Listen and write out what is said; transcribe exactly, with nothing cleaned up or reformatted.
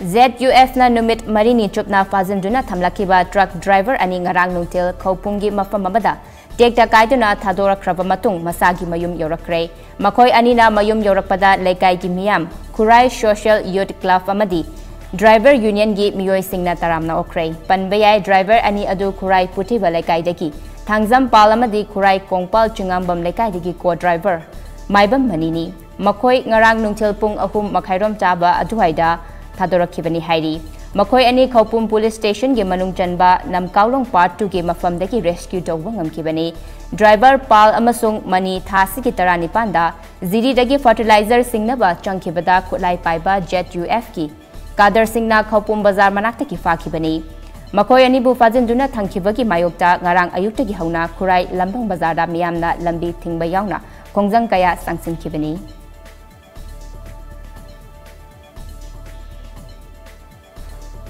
ZUFꯅ ꯅꯨꯃꯤꯠ ꯃꯔꯤꯅꯤ ꯆꯨꯞꯅ ꯐꯥꯖꯤꯟꯗꯨꯅ ꯊꯝꯂꯛꯈꯤꯕ ꯇ꯭ꯔꯛ ꯗ꯭ꯔꯥꯏꯚꯔ ꯑꯅꯤ ꯉꯔꯥꯡ ꯅꯨꯡꯊꯤꯜ ꯈꯧꯄꯨꯝꯒꯤ ꯃꯐꯝ ꯑꯃꯗ ꯇꯦꯛꯇ ꯀꯥꯏꯗꯨꯅ ꯊꯥꯗꯣꯔꯛꯈ꯭ꯔꯕ ꯃꯇꯨꯡ ꯃꯁꯥꯒꯤ ꯃꯌꯨꯝ ꯌꯧꯔꯛꯈ꯭ꯔꯦ꯫ ꯃꯈꯣꯏ ꯑꯅꯤꯅ ꯃꯌꯨꯝ ꯌꯧꯔꯛꯄꯗ ꯂꯩꯀꯥꯏꯒꯤ ꯃꯤꯌꯥꯝ, ꯈꯨꯔꯥꯏ ꯁꯣꯁꯤꯌꯦꯜ ꯌꯨꯠ ꯀ꯭ꯂꯕ ꯑꯃꯗꯤ ꯗ꯭ꯔꯥꯏꯚꯔ ꯌꯨꯅꯤꯌꯟꯒꯤ ꯃꯤꯑꯣꯏꯁꯤꯡꯅ ꯇꯔꯥꯝꯅ ꯑꯣꯛꯈ꯭ꯔꯦ꯫ ꯄꯟꯕ ꯌꯥꯏ, ꯗ꯭ꯔꯥꯏꯚꯔ ꯑꯅꯤ ꯑꯗꯨ ꯈꯨꯔꯥꯏ ꯄꯨꯊꯤꯕ ꯂꯩꯀꯥꯏꯗꯒꯤ ꯊꯥꯡꯖꯝ ꯄꯥꯜ ꯑꯃꯗꯤ ꯈꯨꯔꯥꯏ ꯀꯣꯡꯄꯥꯜ ꯆꯤꯉꯥꯝꯕꯝ ꯂꯩꯀꯥꯏꯗꯒꯤ ꯀꯣ ꯗ꯭ꯔꯥꯏꯚꯔ ꯃꯥꯏꯕꯝ ꯃꯅꯤꯅꯤ꯫ ꯃꯈꯣꯏ ꯉꯔꯥꯡ ꯅꯨꯡꯊꯤꯜ ꯄꯨꯡ ꯑꯍꯨꯝ ꯃꯈꯥꯏꯔꯣꯝ ꯆꯥꯕ ꯑꯗꯨꯋꯥꯏꯗ ꯊꯥꯗꯣꯔꯛꯈꯤꯕꯅꯤ ꯍꯥꯏꯔꯤ꯫ ꯃꯈꯣꯏ ꯑꯅꯤ ꯈꯧꯄꯨꯝ ꯄꯨꯂꯤꯁ ꯁ꯭ꯇꯦꯁꯟꯒꯤ ꯃꯅꯨꯡ ꯆꯟꯕ ꯅꯝꯀꯥꯎꯂꯣꯡ ꯄꯥꯔꯠ ꯇꯨꯒꯤ ꯃꯐꯝꯗꯒꯤ ꯔꯦꯁꯀ꯭ꯌꯨ ꯇꯧꯕ ꯉꯝꯈꯤꯕꯅꯤ꯫ ꯗ꯭ꯔꯥꯏꯚꯔ ꯄꯥꯜ ꯑꯃꯁꯨꯡ ꯃꯅꯤ ꯊꯥꯁꯤꯒꯤ ꯇꯔꯥꯅꯤꯄꯥꯟꯗ ꯖꯤꯔꯤꯗꯒꯤ ꯐꯔꯇꯤꯂꯥꯏꯖꯔ ꯁꯤꯡꯅꯕ ꯆꯪꯈꯤꯕꯗ ꯈꯨꯠꯂꯥꯏ ꯄꯥꯏꯕ ZUFꯀꯤ ꯀꯥꯗꯔ ꯁꯤꯡꯅ ꯈꯧꯄꯨꯝ ꯕꯖꯥꯔ ꯃꯅꯥꯛꯇꯒꯤ ꯐꯥꯈꯤꯕꯅꯤ꯫ ꯃꯈꯣꯏ ꯑꯅꯤꯕꯨ ꯐꯥꯖꯤꯟꯗꯨꯅ ꯊꯝꯈꯤꯕꯒꯤ ꯃꯥꯌꯣꯛꯇ ꯉꯔꯥꯡ ꯑꯌꯨꯛꯇꯒꯤ ꯍꯧꯅ ꯈꯨꯔꯥꯏ ꯂꯝꯕꯪ ꯕꯖꯥꯔꯗ ꯃꯤꯌꯥꯝꯅ ꯂꯝꯕꯤ ꯊꯤꯡꯕ ꯌꯥꯎꯅ ꯈꯣꯡꯖꯪ ꯀꯌꯥ ꯆꯪꯁꯤꯟꯈꯤꯕꯅꯤ꯫